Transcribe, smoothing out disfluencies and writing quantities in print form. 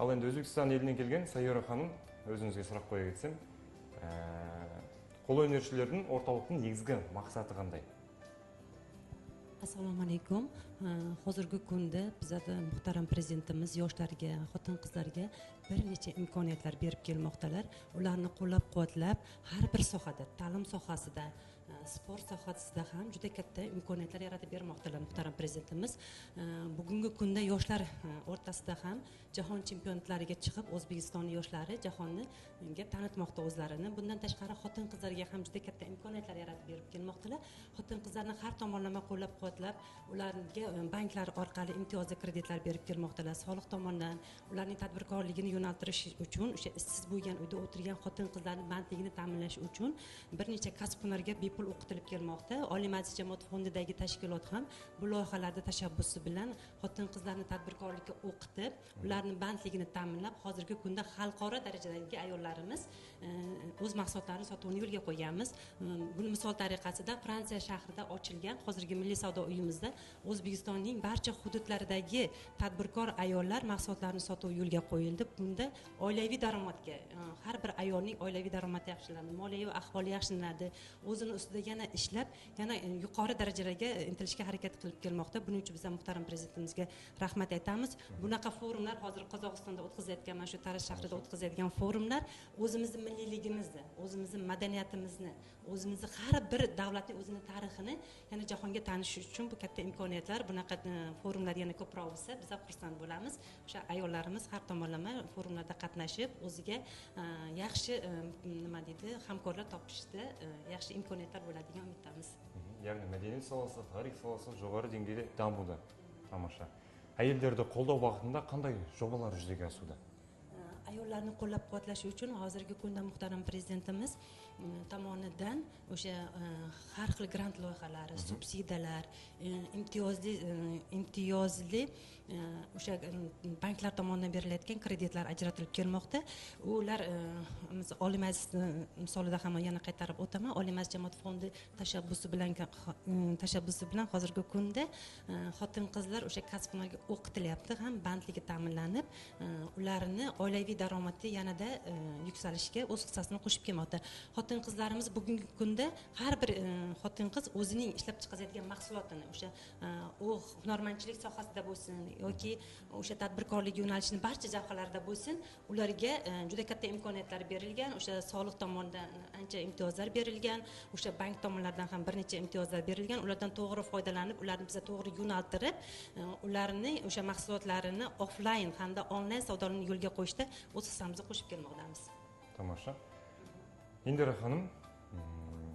Ал енді Өзбекстан елінен келген Сайора ханым, өзіңізге сұрақ қоя кетсем, қолөнершілердің орталықтың негізгі мақсаты қандай? Assalomu alaykum. Hozirgi kunda bizada muhtaram prezidentimiz yoshlarga, xotin-qizlarga bir necha imkoniyatlar berib kelmoqdalar. Ularni qo'llab-quvvatlab, har bir sohada, ta'lim sohasida, sport sohasida ham juda katta imkoniyatlar yaratib bermoqdalar muhtaram prezidentimiz. Bugungi kunda yoshlar o'rtasida ham jahon chempionatlariga chiqib, O'zbekiston yoshlari jahonga tanitmoqda o'zlarini. Bundan tashqari xotin-qizlarga ham juda katta imkoniyatlar yaratib berib kelmoqdalar. Xotin-qizlarni har tomonlama qo'llab-quvvatlab, ularga banklar orqali imtiyozli kreditlar berib kelmoqdalar. Soliq tomonidan ularning tadbirkorligini yo'naltirish uchun, o'sha ishsiz bo'lgan, uyda o'tirgan xotin-qizlarning bandligini ta'minlash uchun bir necha kasb-hunarga bepul o'qitilib kelmoqda. Oliy Majlis Jamoat fondidagi tashkilot ham bu loyihalarda tashabbusi bilan xotin-qizlarni tadbirkorlikka o'qitib, ularning bandligini ta'minlab, hozirgi kunda xalqaro darajadagi ayollarimiz o'z mahsulotlarini sotuvini yo'lga qo'yganmiz. Buni misol tariqasida Fransiya shahrida ochilgan hozirgi Milliy savdo uyimizda O'zbekistonning barcha hududlaridagi tadbirkor ayollar mahsulotlarini sotuvi yo'lga qo'yildi. Bunda oilaviy daromadga, har bir ayolning oilaviy daromadi yaxshilanadi, moliyaviy ahvoli yaxshilanadi, o'zini ustida yana ishlab, yana yuqori darajalarga intilishga harakat qilib kelmoqda. Buning uchun biz ham muhtaram prezidentimizga rahmat aytamiz. Bunaqa forumlar hozir Qozog'istonda o'tkazilayotgan, mana shu Taraz shahrida o'tkaziladigan forumlar o'zimizni milliyligimizni, o'zimizni madaniyatimizni, o'zimizni har bir davlatning o'zini tarixini yana jahonga tanishish uchun bu katta imkoniyatlar. Bunaqa forumlar yana ko'proq bo'lsa, biz ham xursand bo'lamiz. O'sha ayollarimiz har tomonlama forumlarda qatnashib, o'ziga yaxshi nima deydi, hamkorlar topishda yaxshi imkoniyatlar bo'ladi degan umiddamiz. Яғни мәдениет саласы, тарих саласы жоғары деңгейде дамуда. Тамаша. Әйелдерді қолдау бағытында қандай жобалар жүзеге асуда? Ayollarni qo'llab-quvvatlash uchun hozirgi kunda muhtaram prezidentimiz tomonidan o'sha har xil grant loyihalari, subsidiyalar, imtiyozli o'sha banklar tomonidan berilayotgan kreditlar ajratilib kelmoqda. Ular Oliy Majlis misolida ham yana qaytarib o'taman. Oliy Majlis Jamoat fondi tashabbusi bilan hozirgi kunda xotin-qizlar o'sha kasb-hunarga o'qitilyapti, ham bandligi ta'minlanib, ularni oilaviy daromadi yanada yuksalishga o'z hissasini qo'shib kelmoqda. Xotin-qizlarimiz bugungi kunda har bir xotin-qiz o'zining ishlab chiqaradigan mahsulotini, o'sha u hunarmandchilik sohasida bo'lsin yoki o'sha tadbirkorlik yo'nalishining barcha jabhalarida bo'lsin, ularga juda katta imkoniyatlar berilgan. O'sha soliq tomonidan ancha imtiyozlar berilgan, o'sha bank tomonlaridan ham bir necha imtiyozlar berilgan. Ulardan to'g'ri foydalanib, ularni biza to'g'ri yo'naltirib, ularning o'sha mahsulotlarini offline hamda onlayn savdoni yo'lga qo'yishda o'z hissamizni qo'shib kelmoqdamiz. Тамаша. Индира ханым,